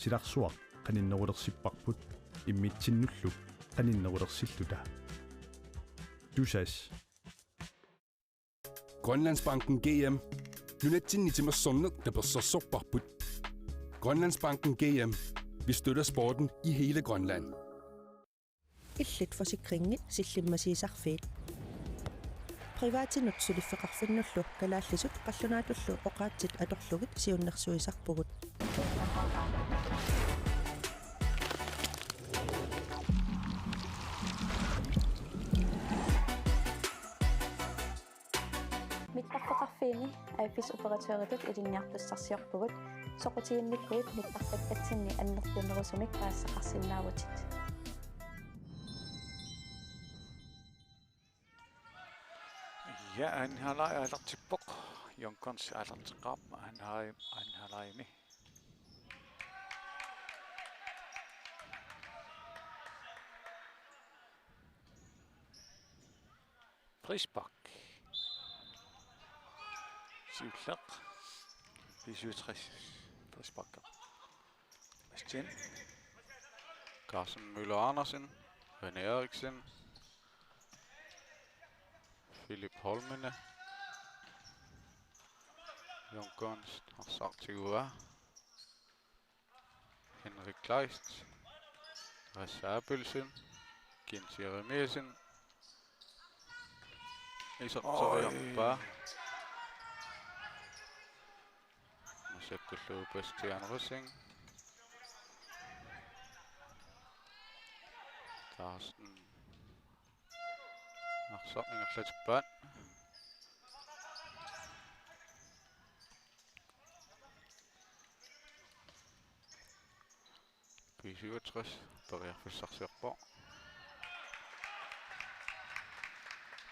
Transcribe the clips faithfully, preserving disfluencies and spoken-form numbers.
Silarsuaq qaninnerulersipparput immitsinnullu qaninnerulersilluta. Tusass. Grønlandsbanken G M. Nunatsinni timersorneq tapersersorparput. Grønlandsbanken G M. Vi støtter sporten i hele Grønland. Illit Forsikringi Sillimmasiisarfiit. Privatinut suliffeqarfinnullu kalaallisut qallunaatullu oqaatsit atorlugit siunnersuisarpugut. Mittarfeqarfiini A F S-operatøritut ilinniartussarsiorpugut, soqutiginnikkuit mittarfakkatsinni annertunerusumik paasisaqarsinnaavutit. Ja, anden halvleg aallartippoq. Young Guns aallarteqqaarput anden halvleg, anden halvlegimi. Frispark. Siulleq. B syvogtres. Frispark. Bastian. Carsten Møller Andersen. René Eriksen. Philip Holmene. Young Guns. Arsaq tiguaa. Henrik Kleist. Lasse Abelsen. Kent Jeremiassen. Iserteriarpaa. Masakkullu Bastian Rosing. Carsten. Arsaq ingerlatippaat. B syvogtres periarfissarsiorpoq.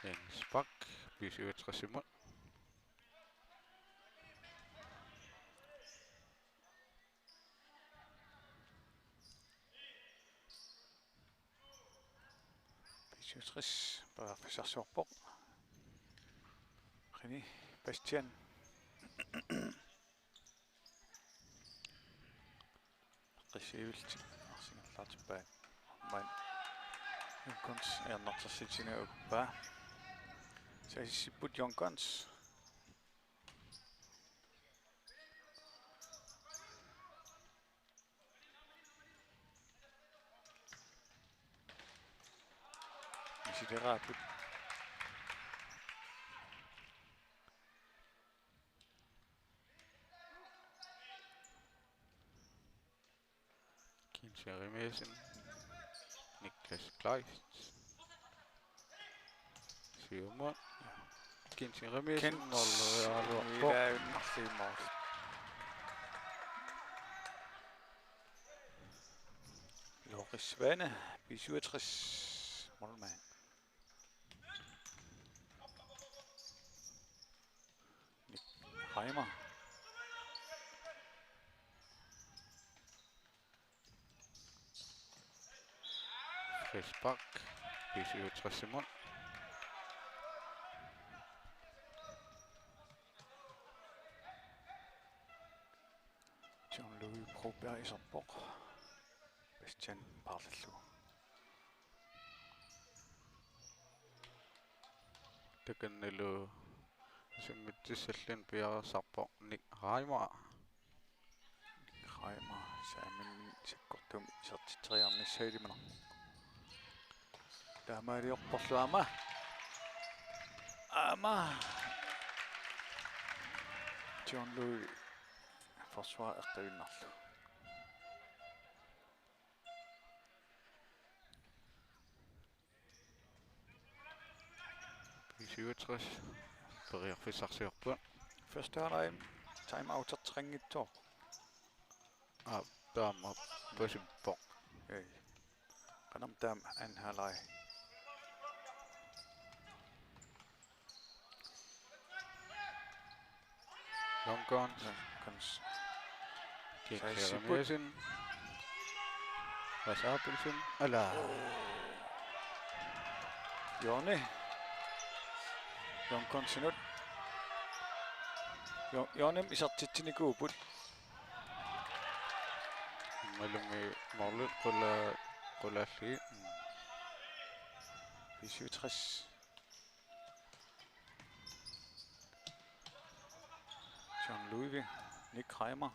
Jens Bak, B syvogtres-imut. B syvogtres periarfissarsiorpoq. René Bastian. Qisiivillutik arsingerlaartippaat. Aamma Young Guns ajornartorsiutinik ukuppaa. Saasissipput Young Guns. Isileraatut. Kent Jeremiassen, Niklas Kleist. Siumut. Kent Jeremiassen, Kent. Måleriaaluarpoq. Ilaa, marluimaarpoq. Loris Svane, B syvogtres, målmand. Nick Reimer. Frispark. B syvogtres-imut. John Louis Broberg iserpoq. Bastian paarlallugu. Takannalu isimmitsissallugu piareersarpoq Nick Reimer. Reimer saamimmi sakkortuumik isertitseriarnissaa ilimanarpoq. Taamaaliorporlu aamma. Aamma. John Louis forsvar eqqiinnarlugu. B syvogtres. Periarfissarsiorput. Første halvleg time out-erteqanngitsoq. Aa, taama pasippoq. Ei. Qanoq taama anden halvleg. Young Guns. Young Guns. Kent Saisipput. Jeremiassen. Lasse Abelsen. Ala. Joni. Young Gunsinut. Jo-, Jonimut isertitsinikuupput. Malumi måli qula-, qulaalli. B syvogtres. John Ludvig, Nick Reimer.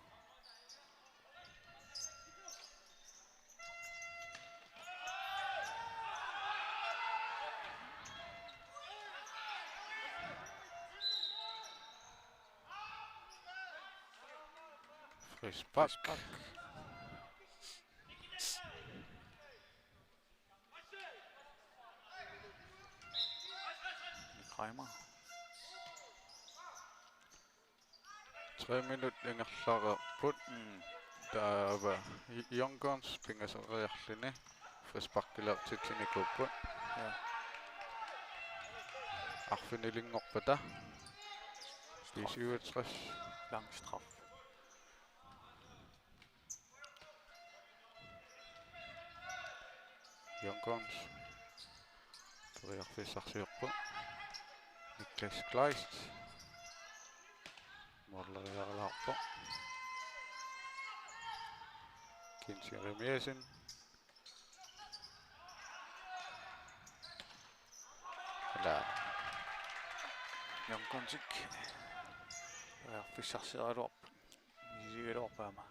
Frispark. Frispark. Reimer. Tre minut ingerlareerput. Mm. Taava Young Guns pingasoriarluni frisparkilertitsinikuupput. Ja. Arfinilinngorpata. B syvogtres. Lang straf. Young Guns. Periarfissarsiorpoq. Niklas Kleist. Målileriarlaarpoq. Kent Jeremiassen. Ala. Young Gunsik. Periarfissarsiaraluarput. Isigaluarpaama.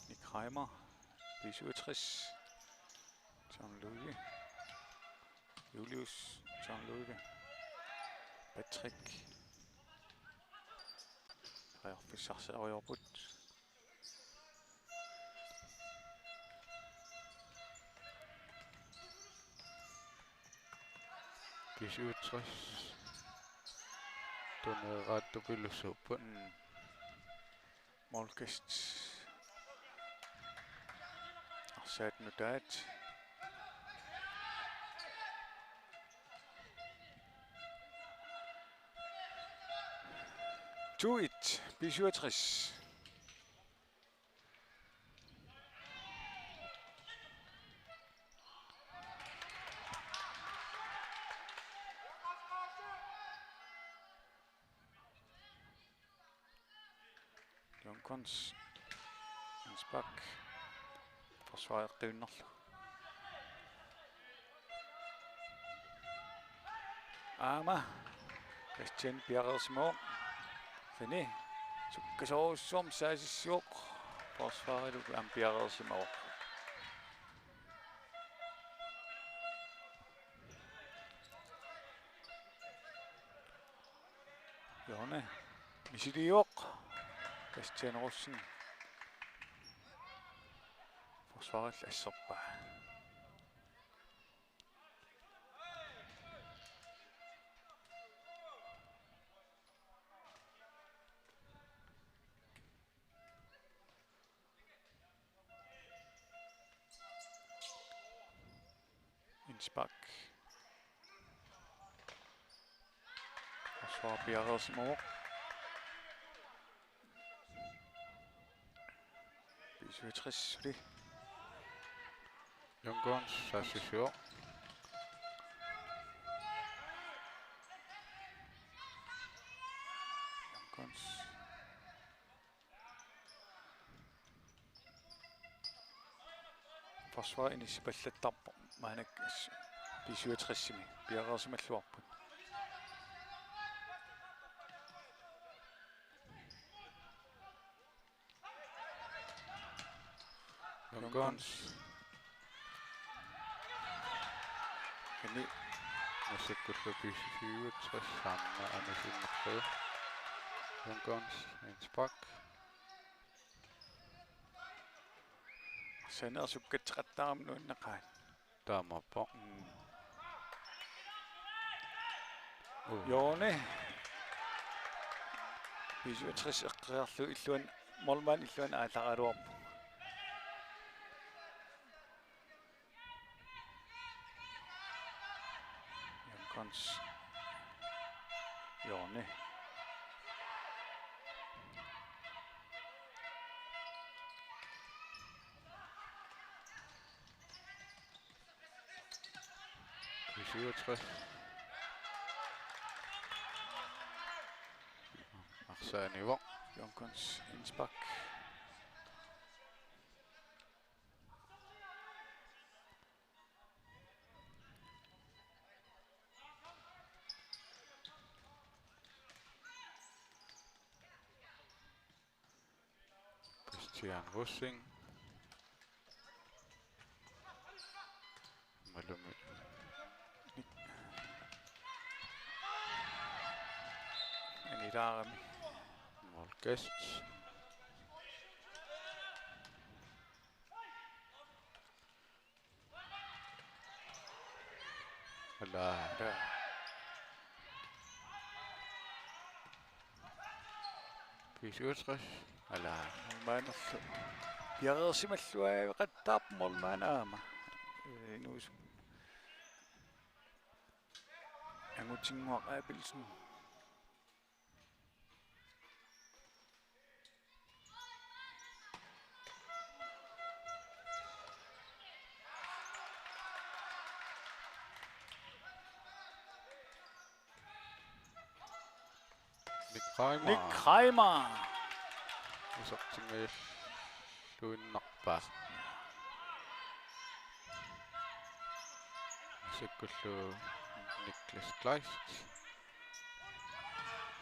Nick Reimer, B syvogtres, John Ludvig, Julius, John Ludvig, Patrick, periarfissarsiariarput. B syvogtres. Tuneraattupilussuupput. Mm. Målkast. Arsaat nutaat. To et, B syvogtres. Young Guns. Innspark. Forsvaret eqqiunnerlu. Aamma Christian piareersimavoq. Fini. Sukkasoorujussuarmik saasissuoq. Forsvarilu aamma piareersimavoq. Hjørne. Misiliivoq. Christian Rossen. Forsvaret asserpaa. Innspark. Forsvar piareersimavoq. B syvogtres suli. Young Guns saassussivoq. Young Guns. Forsvar inissipallattarpoq maannakkut B syvogtres-imi piareersimalluarput. Young Guns. Kani massakkut B syvogtres aamma anisinnerlu. Young Guns, Innspark. Sanersukkat trettaaram nuanneqaat. Taamaappoq. Mm. Uh. Hjørne. B syvogtres eqqoriarlugu illuan, målmand illuanni aallaraluarpoq. Young Guns. Hjørne. B syvogtres. Saanivoq. Junkons indspark. Christian Rosing. Malumi. Anilaarami. Målgæst. Ala. Ja. B syvogtres. Ala. Målmanderlu. Piareersimalluaqqattaarpoq målmand aamma. Inuusummi. Angutinnguaq Abelsen. Nick Reimer. Nick Reimer. Isertinngilluinnarpaa. Sikkullu Niklas Kleist.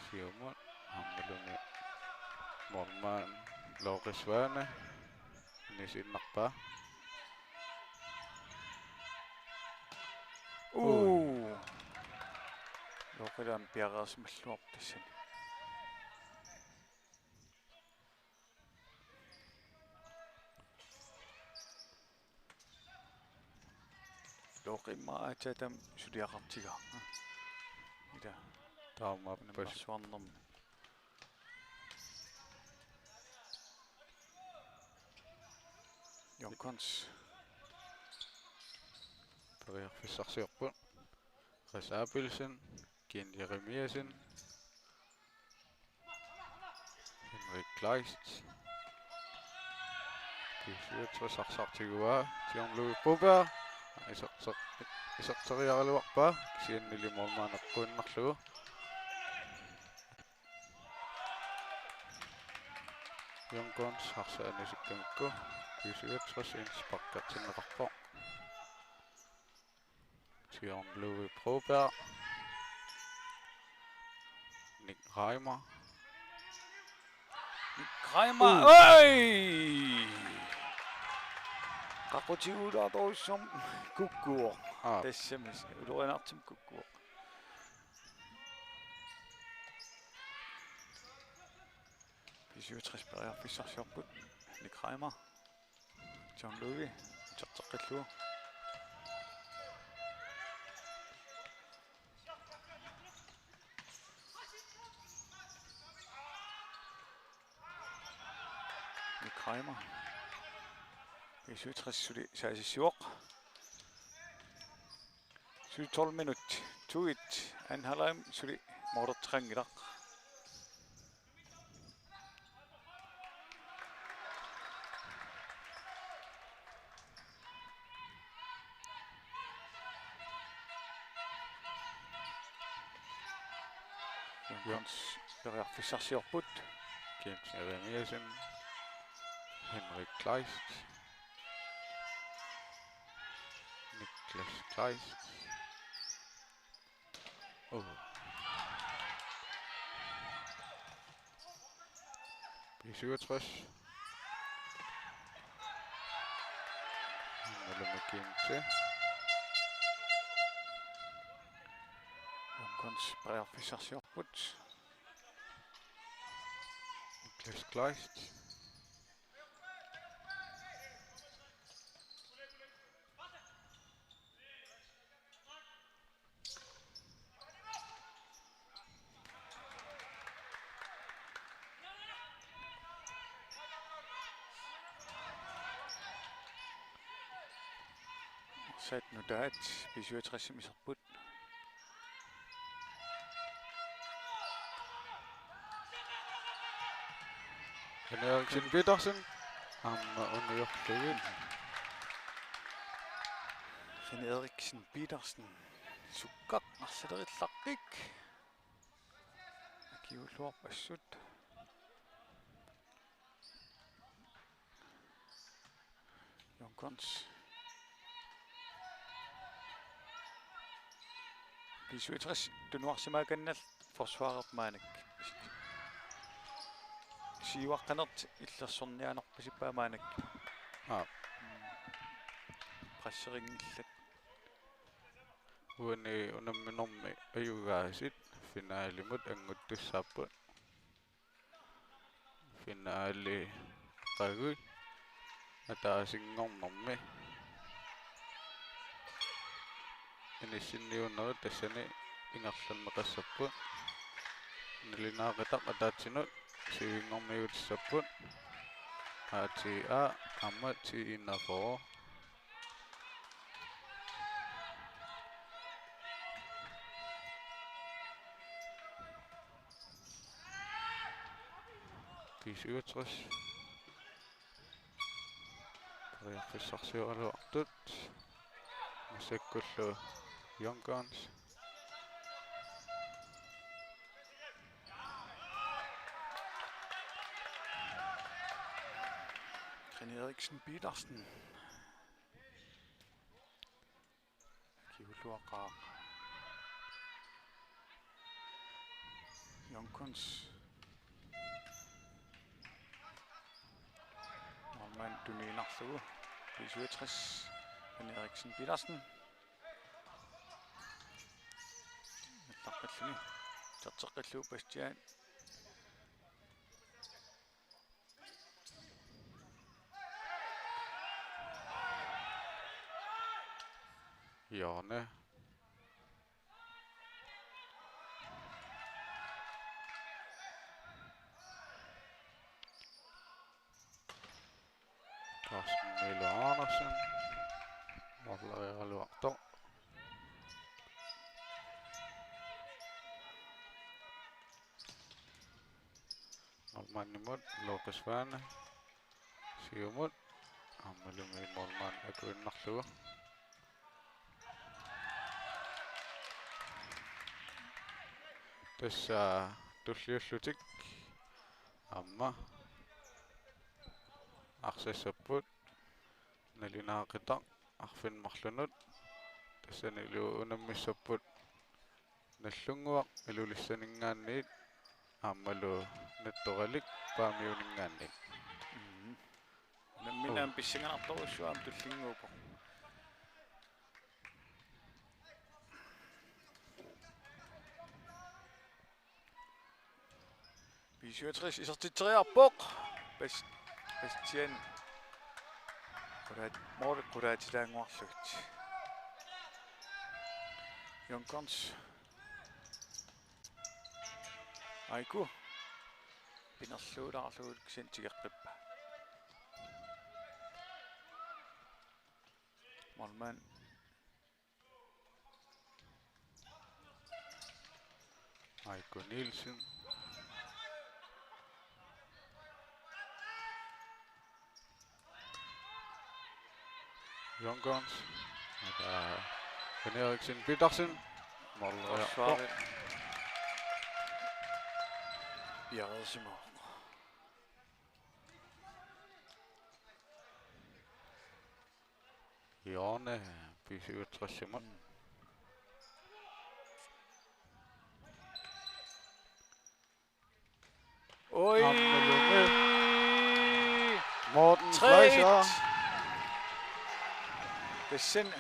Siumut, aammalumi målmand Lorge Svane, aniinnarpaa. Uu. Lorge aamma piareersimalluarpoq tassani. Lorge immaqa aatsaat taama suliaqartigaaq. Ila. Taamaappas. Nammarsuarnermi. Junkons. Periarfissarsiorput. Chris Abelsen, Ken Jeremiassen. Henrik Kleist. B syvogtres arsaq tiguaa. John Louis Broberg. Iserter-, iserteriaraluarpaa. Kisiannili målmand eqquinnarlugu. Junkons arsaq anisikkamikku. B syvogtres indsparkertinneqarpoq. John Louis Broberg. Nick Reimer. Nick Reimer. Uu. Oi! Qaqutigut atorussum kukkuvoq. Aa. Tassami ulorianartumik kukkuvoq. B syvogtres periarfissarsiorput. Nick Reimer. John Louis, uterteqqillugu. Nick Reimer. B syvogtres suli saasissivoq. Suli tolv minut. To et. Anaheim suli målerteqanngilaq. Junkons periarfissarsiorput. Kent Jeremiassen. Henrik Kleist. Niklas Kleist. Oh. B syvogtres. Mellem Kent. Junkons periarfissarsiorput. Niklas Kleist. Arsaq nutaat B syvogtres-imi iserput. René Eriksen Petersen. Aamma uniorlugit. René Eriksen Petersen. Sukkaq arsalerullarpik. Akiuulluarput assut. Young Guns. B syvogtres tunuarsimaakannarluni forsvarerput maannakkut. Siuaqqanertik illersorniarpasippaa maannakkut. Aa. Presseringillat. Uani unamminermi ajugaasut finalimut annguttussaapput. Finali qagui ataasinngornermi inissinniunerit tassani ingerlanneqassapput. Nalunaaqutaq ataatsinut siuinngorniutissapput. A T A aamma T enogfyrre. B syvogtres. Periarfissarsioraluartut. Massakkullu Young Guns. René Eriksen Petersen. Kingulluaqaaq. Young Guns. Målmand tuniinnarlugu. B syvogtres. René Eriksen Petersen. Allaqqalluni. Terteqqillugu Bastian. Hjørne. Carsten Møller Andersen. Måleriaraluartoq. Målmandimut Lukas Svane. Siumut. Aammalumi målmand akuinnarlugu. Tassa tulliullutik aamma arsassapput nalunaaqutaq arfineq-marlunut, tassanilu unammissapput Nagdlunguaq Ilulissaninngaanniit aammalu Nattoralik Paamiuninngaanniit. Mm. Unammineq aamma pissanganartorujussuaq aamma tullinnguuppoq. B syvogtres isertitseriarpoq. Bas-, Bastian. Qulaat-, måli qulaatitaannguarlugit. Young Guns. Aiku. Pinerluulaarlugu kisianni tigeqqippaa. Målmand. Aiko Nielsen. Young Guns. Henriksen Petersen. Måleriartoq. Forsvaret. Piareersimavoq. Hjørne, B syvogtres-imut. Oj! Aammalumi Morten Fleischer. Tassani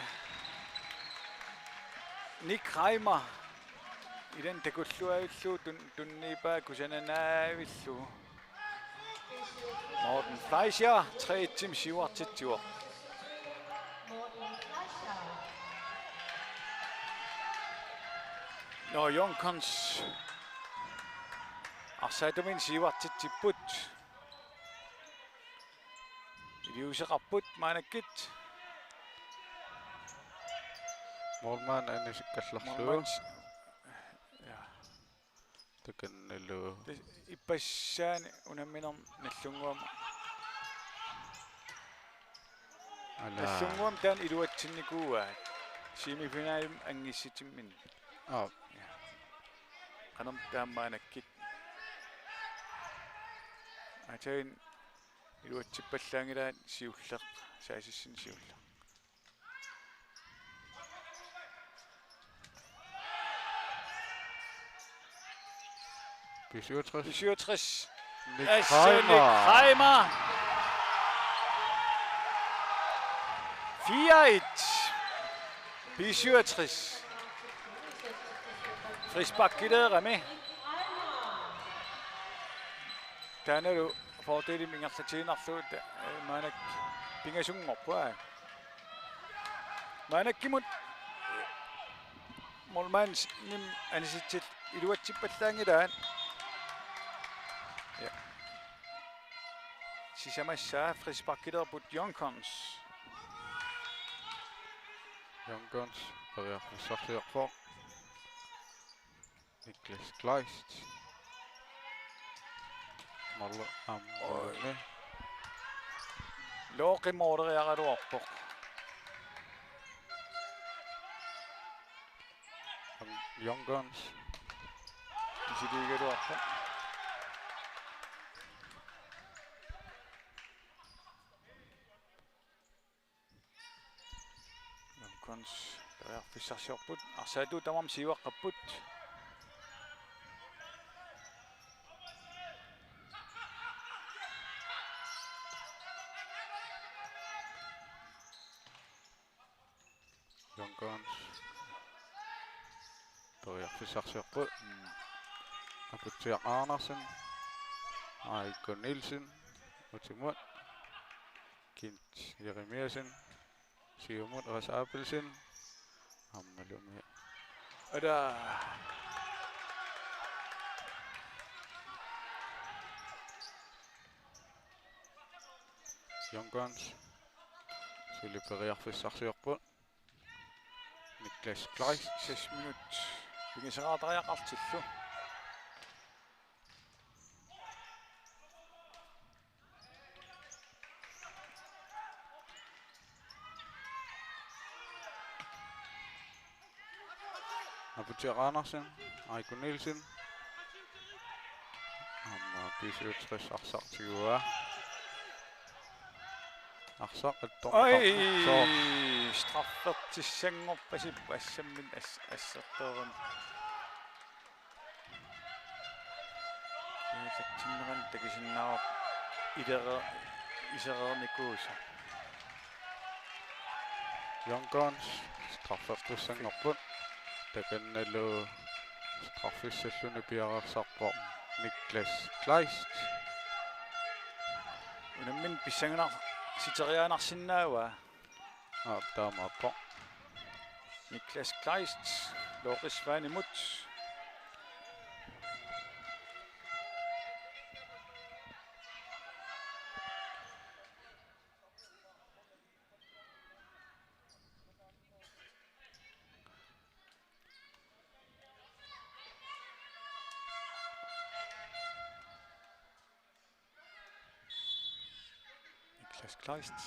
Nick Reimer. Ilani takulluavillugu tun-, tunniuppaa kusananaavillugu. Morten Fleischer, tre et-imik siuartitsivoq. Nå, Young Guns. Arsaattumik siuartitsipput. Iliuuseqarput maannakkut. Målmand anisikkallarlugu. Målmand. Ja. Takannalu. Te-, ippassaani unamminermi Nagdlunguami. Ala. Nagdlunguami taanna iluatsinnikuuaat. Semifinalimut anngissutiminnik. Aap. Ja. Qanormi taama maannakkut. Aatsaat Iluatsippallaanngilaat siulleq, saasissin siulleq. B syvogtres. B syvogtres. Nick Asse Reimer. Nick Reimer. Fire et. B syvogtres. Frisparkileerami. Taannalu fordelimi ingerlatiinnarlugu, eh, maannakkut pingasunngorpoq, aa. Maannakkut målmandimut anisitsillugu iluatsippallaanngilaat. Ja. Sisamassaa frisparkileerput Young Guns. Young Guns periarfissarsiorpoq. Niklas Kleist. Marluk aamma. Oj. Looqimooriaraluarpoq. Young Guns. Isiliigaluarpoq. Young Guns periarfissarsiorput. Arsaatut tamarmik siuaqqapput. Young Guns. Periarfissarsiorput. Mm. Aputsiaq Andersen. Aiko Nielsen. Utimut. Kent Jeremiassen. Siumut Ras Abelsen. Aammalumi. Ada. Young Guns. Suli periarfissarsiorput. Niklas Kleist. Seks minut. Pigisaqaatariaqartillu. Aputsiaq Andersen, Aiko Nielsen. Aamma B syvogtres arsaq tiguaa. Arsaq attorneqarpoq. Oj, soo. Straffertissanngorpasippoq assamminik as-, assertoorami. Kialatsinnerani takusinnaavarput ilere-, isereernikuusoq. Young Guns straffertussanngorput. Takannalu straffissalluni piareersarpoq Niklas Kleist. Unammineq pissanganarsiteriaannarsinnaavaa. Aa, taamaappoq. Niklas Kleist, Loris Svanemut. Niklas Kleist.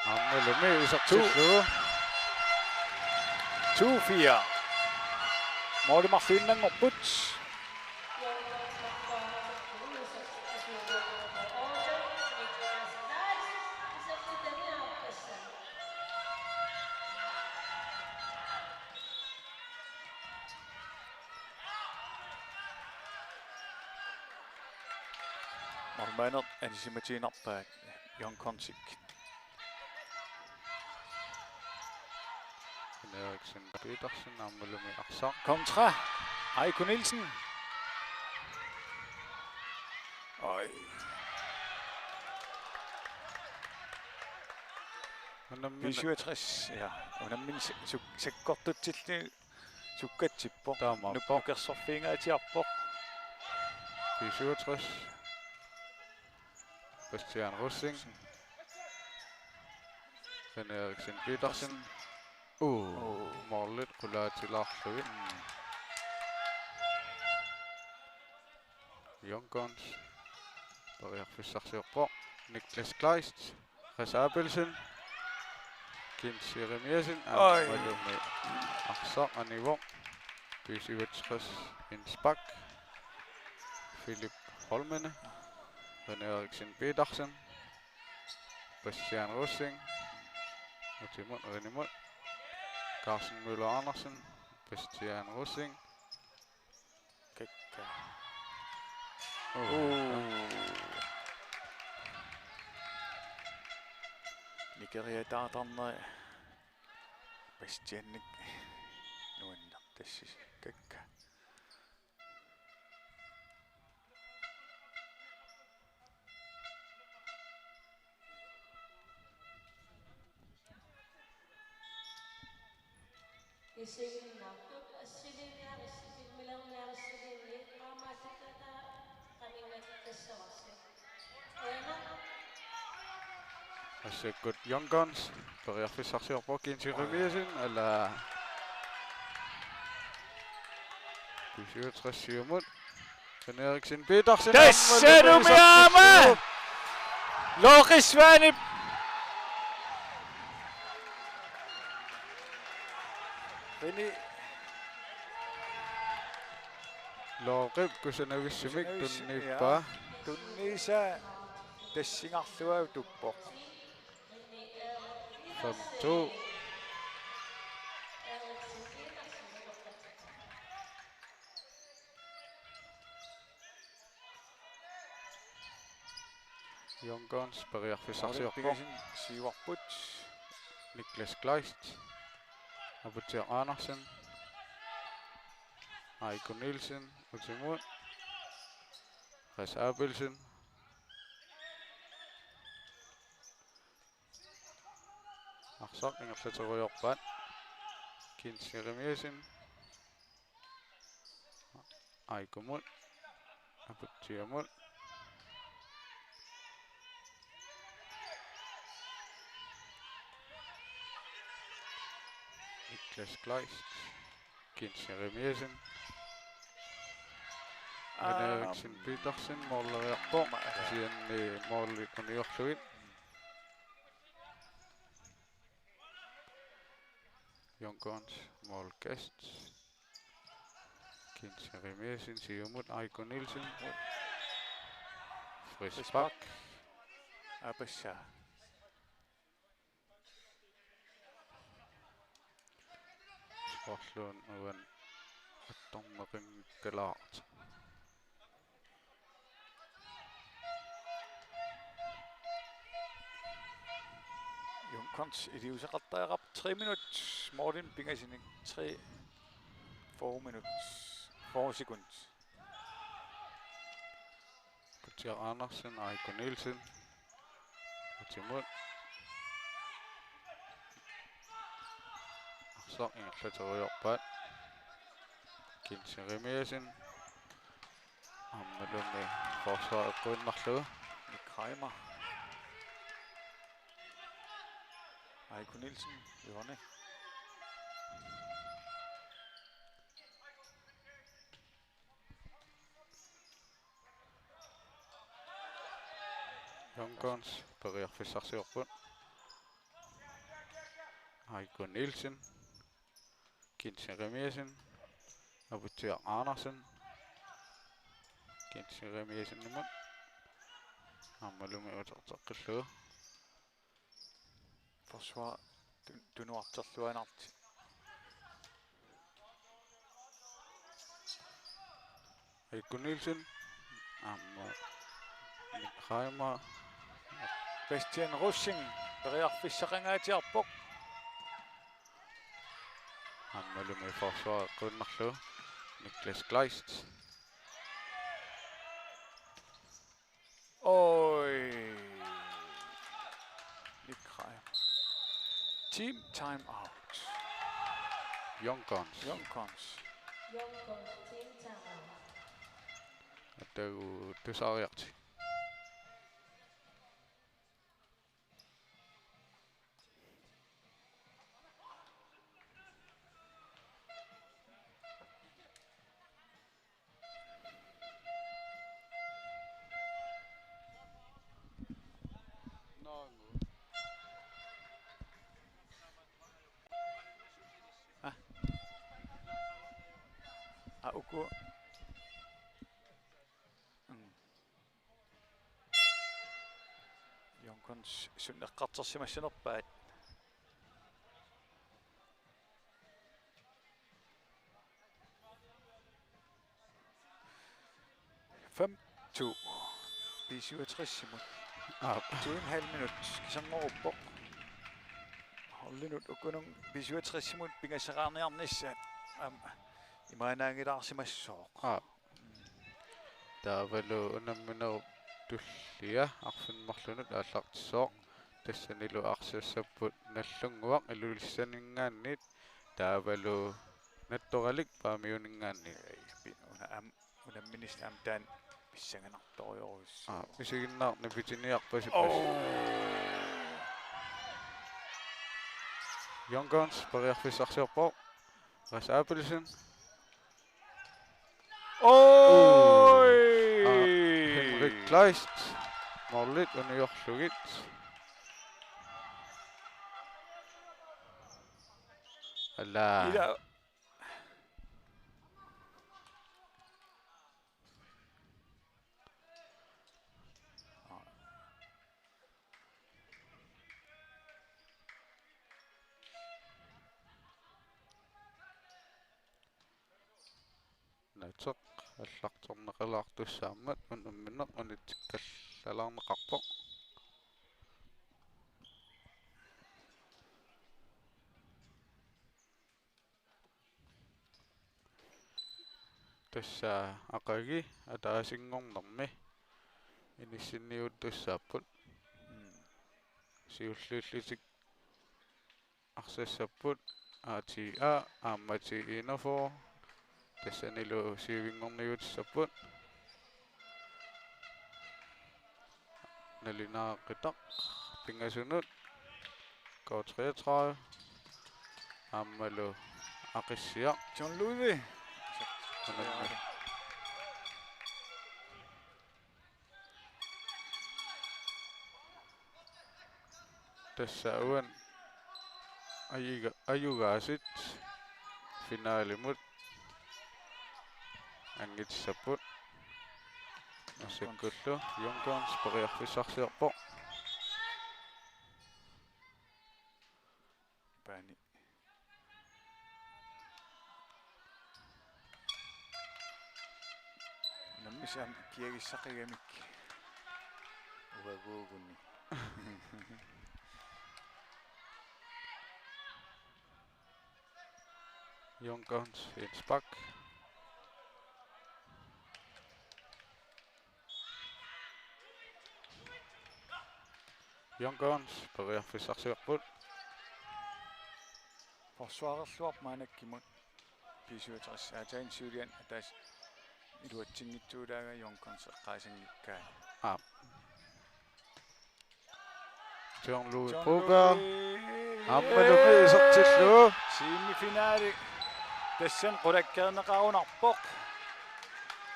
Aammalumi isertillugu. To fire. Måli marluinnanngorput. Målmandeq anisimatiinnarpaat Young Gunsip. Henriksen Petersen aammalumi arsaq. Kontra. Aiko Nielsen. Oj. Unammineq. B syvogtres, ja. Unammineq se-, su-, sakkortutsillugu sukkatsippoq. Taamaappoq. Nuk-, nukersorfiungaatsiarpoq. B syvogtres. Bastian Rosing. Henriksen Petersen. Uu, uu. Målit qulaatilaarlugit. Mm. Young Guns. Periarfissarsiorpoq. Niklas Kleist. Ras Abelsen. Kent Jeremiassen. Oj. Aammalumi arsaq anivoq. B syvogtres indspark. Philip Holmene. René Eriksen Petersen. Bastian Rosing. Utimut, Renimut. Carsten Møller Andersen. Bastian Rosing. Kikka. Uu. Uu. Nikeriataartarneri Bastianik nuannertassasut. Kikka. Massakkut Young Guns periarfissarsiorpoq. Kiinsi Jeremiassen, ala, B syvogtres siumut. René Eriksen Petersen. Tassa aamma numiaama! Looqisvaanip. Rene. Looqip kusanavissumik Kusanavissi-, tunniuppaa. Ja. Tunniusaa tassingarlugu tuppoq. Fem to. Young Guns periarfissarsiorpoq. Pingasin siuarput. Niklas Kleist. Aputsiaq Andersen. Aiko Nielsen. Utimut. Chris Abelsen. Arsaq ingerlaterujoorpaat. Kiinsi Jeremiassen. Aikumut. Aputsiamut. Niklas Kleist. Kiinsi Jeremiassen. Aa. René Eriksen Petersen, måleriarpoq. Kisianni målit uniorlugit. Young Guns, målkast. Kiinsi Jeremiassen, siumut, Aiko Nielsen. Frispark. Frispark. Apassa. Sportlun uan attorneqanngikkaluartoq. Young Guns iliuuseqartariaqarpoq tre minut. Målini pingasunik tre, fyrre minut. Fyrre sekund. Aputsiaq Andersen, Aiko Nielsen. Utimut. Arsaq ingerlaterujoorpaat. Kiinsi Jeremiassen. Aammalumi forsvar eqquinnarlugu. Nick Reimer. Aiko Nielsen, Jørgen. Young Guns periarfissarsiorput. Aiko Nielsen. Kiinsi Jeremiassen. Aputsiaq Andersen. Kiinsi Jeremiassenimut. Aammalumi uterteqqillugu. Forsvar tu-, tunuarterluinnartoq. Aiko Nielsen. Aamma Nick Reimer. Bastian Rosing periarfissaqangaatsiarpoq. Aammalumi forsvar eqquinnarlugu. Niklas Kleist. Oj. Nick Reimer. Team time out. Young Guns. Young Guns. Young Guns, team time out. Atagu tusariarti. Ah. Ah, uku. Mm. Kun s-, sunneqqartersimassanerpaat. Fem to. B syvogtres-imut. Aap. To en halv minut. Kisanngoruppoq. Holdinut ukunun B syvogtres-imut pingasaqarniarnissaat. Aam, imaannaanngilaarsimassooq. Aap. Taavalu unamminerup tullia arfineq-marlunut aallartissooq. Tassanilu arsassapput Nagdlunguaq Ilulissaninngaanniit. Taavalu Nattoralik Paamiuninngaanniit. Ei, pi-, una-, am-, unammineq aamma taanna pissanganartorujussuuvoq. Aap, isiginnaarneq pitiniarpasippoq. Oh! Young Guns periarfissarsiorpoq. Ras Abelsen. Oj! Aa, Henrik Kleist. Målip uniorlugit. Ala. Ila. Naateq aallarterneqalaartussaammat unammineq unitsikkallalaarneqarpoq. Tassa aqagu ataasinngornermi inissinniuttussaapput. Mm. Siulliullutik arsassapput A T A aamma T enogfyrre. Tassanilu syvinngorniutissapput. Nalunaaqqitaq pingasunut. K treogtredive. Aammalu Aqissiaq. John Ludvig. Unammi-, tassa uani ajuga-, ajugaasut finalimut anngittussapput. Massakkullu Young Guns periarfissarsiorpoq. Paani. Unammisaq kiagissaqigamik. Uaguuguni. Young Guns indspark. Young Guns periarfissarsiorput. Forsvarerluarpoq maannakkut B syvogtres aatsaat siuliani ataaseq iluatsinngitsoorlunga Young Guns eqqaasanngikkaat. Aap. John Louis Broberg. Aammalumi isertillugu. Semifinali. Tassani qulakkeerneqarunarpoq.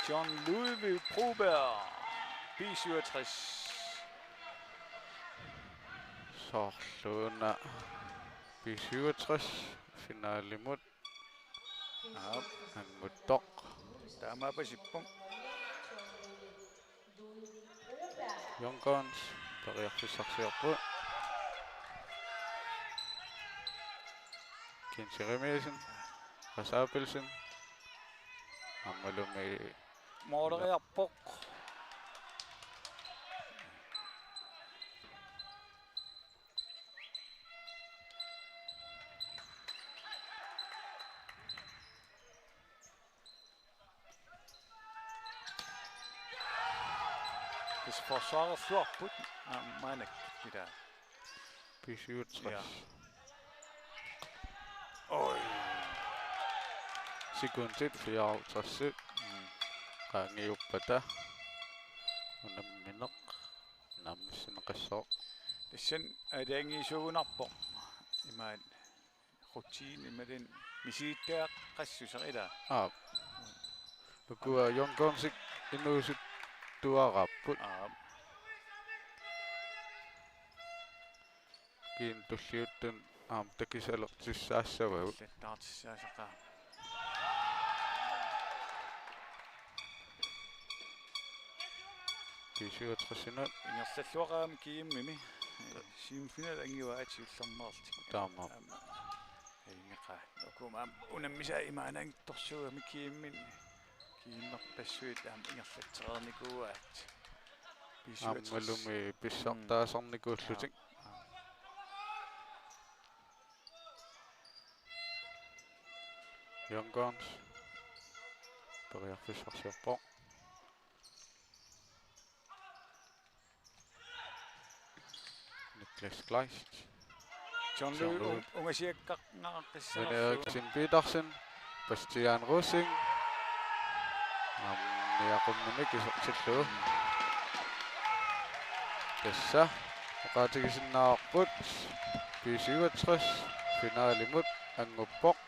John Louis Broberg. B syvogtres. Soorluuna B syvogtres finalimut. Aap. Annguttoq. Taamaapasippoq. Young Guns periarfissarsiorput. Kim Jeremiassen, Ras Abelsen. Aammalumi mooleriarpoq. Tassa forsvarerluarput, aa, maannakkut ilaa. B syvogtres. Ja. Oj. Sekundit fireoghalvtreds. Mm. Qaangiuppata unammineq naammassineqassaaq. Tassani aalajangiisuugunarpoq. Imaat rutine imaluunniit misilittagaqassuseq ilaa. Aap. Ukua Young Gunsik inuusuttuaraapput. Aap. Kiinaa tulliuttuni aamma takisalertussaassavagut. Silattaartussaasaqaaq. B syvogtres-inut. Ingerlalluaqaami G M-imi. Semifinal angivaat siullermeerlutik. Taama. Aamma. Ingeqa. Ukuma unammisaa imaannaanngitsorsuugami G M-imi. G M-erpassuit aamma ingerlatsereernikuuaat. B syvogtres. Aammalumi pissartaasarnikuullutik. Mm. Young Guns. Periarfissarsiorpoq. Niklas Kleist. John Louis. John Louis. Un-, ungasiakkaarnaqaqqissanerlugu. Svend Eriksen Petersen. Bastian Rosing. Aamma niaqumminik isertillugu. Tassa oqaatigisinnaavarput B syvogtres finalimut annguppoq.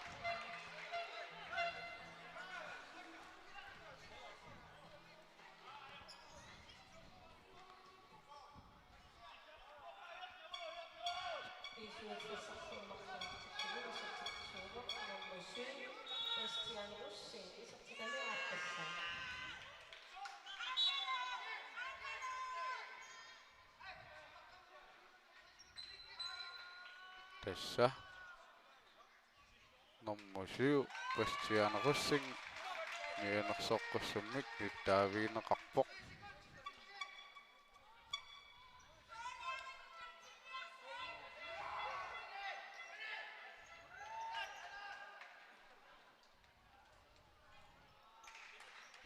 Tassa. Nummer syv, Bastian Rosing, mianersoqqussummik nittaavigineqarpoq.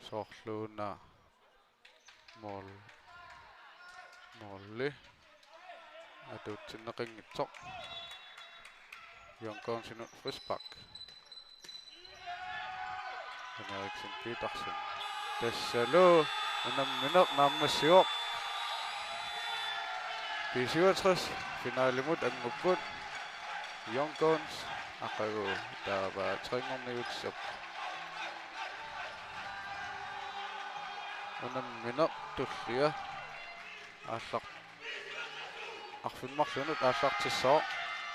Soorluuna Mål. Måli. Atuutsinneqanngitsoq. Young Gunsinut frispark. Henriksen Petersen. Tassalu unammineq naammassivoq. B syvogtres finalimut anngupput. Young Guns aqagu taava treenngorniutissappat. Unammineq tullia aallaq-, arfineq-marlunnut aallartissaaq,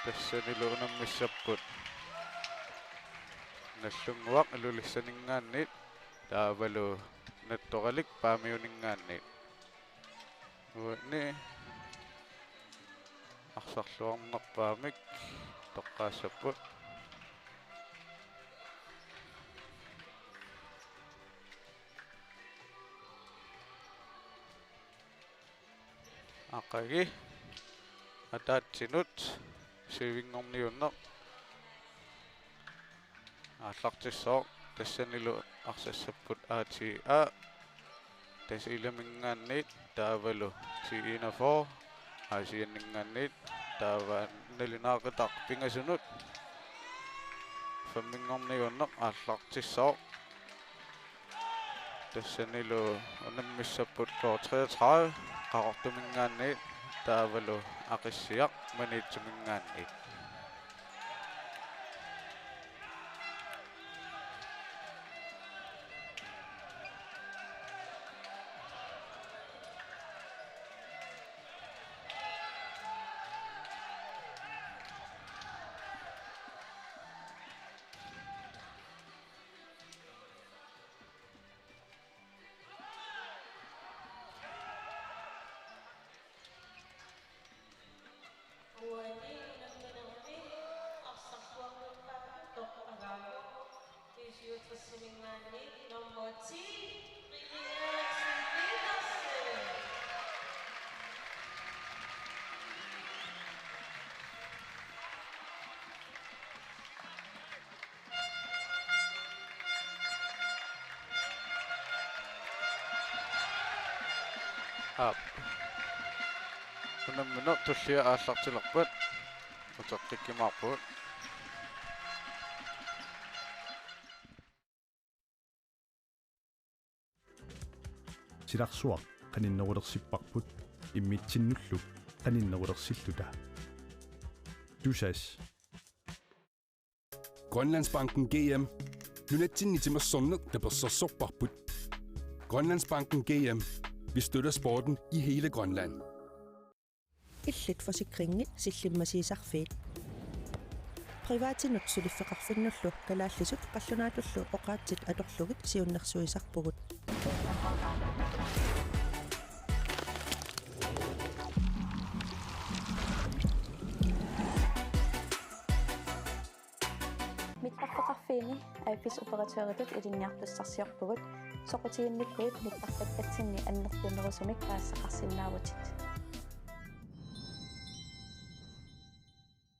tassanilu unammissapput Nagdlunguaq Ilulissaninngaanniit taavalu Nattoralik Paamiuninngaanniit. Uani arsarluarnerpaamik toqqaassapput. Aqagu ataatsinut syvinngorniunneq aallartissaaq, tassanilu arsassapput A T A Tasiilaminngaanniit taavalu T enogfyrre Aasianninngaanniit, taava nalunaaqutaq pingasunut femminngorniunneq aallartissaaq. Tassanilu unammissapput K treogtredive Qaqortuminngaanniit taavalu Aqissiaq Maniitsuminngaanniit. Uani unamminermi arsarluarnerpaamik toqqagaavoq B syvogtres-iminngaanniit nummer ti, Rikke Eriksen Petersen. Aap. Unammineq tullia aallartilerpat uteqqikkumaarpugut. Silarsuaq qaninnerulersipparput immitsinnullu qaninnerulersilluta. Tusass. Grønlandsbanken G M. Nunatsinni timersorneq tapersersorparput. Grønlandsbanken G M. Vi støtter sporten i hele Grønland. Illit forsikringit sillimmasiisarfiit. Privatinut suliffeqarfinnullu kalaallisut qallunaatullu oqaatsit atorlugit siunnersuisarpugut. Ini A F S-operatøritut ilinniartussarsiorpugut, soqutiginnikkuit nittartakkatsinni annertunerusumik paasisaqarsinnaavutit.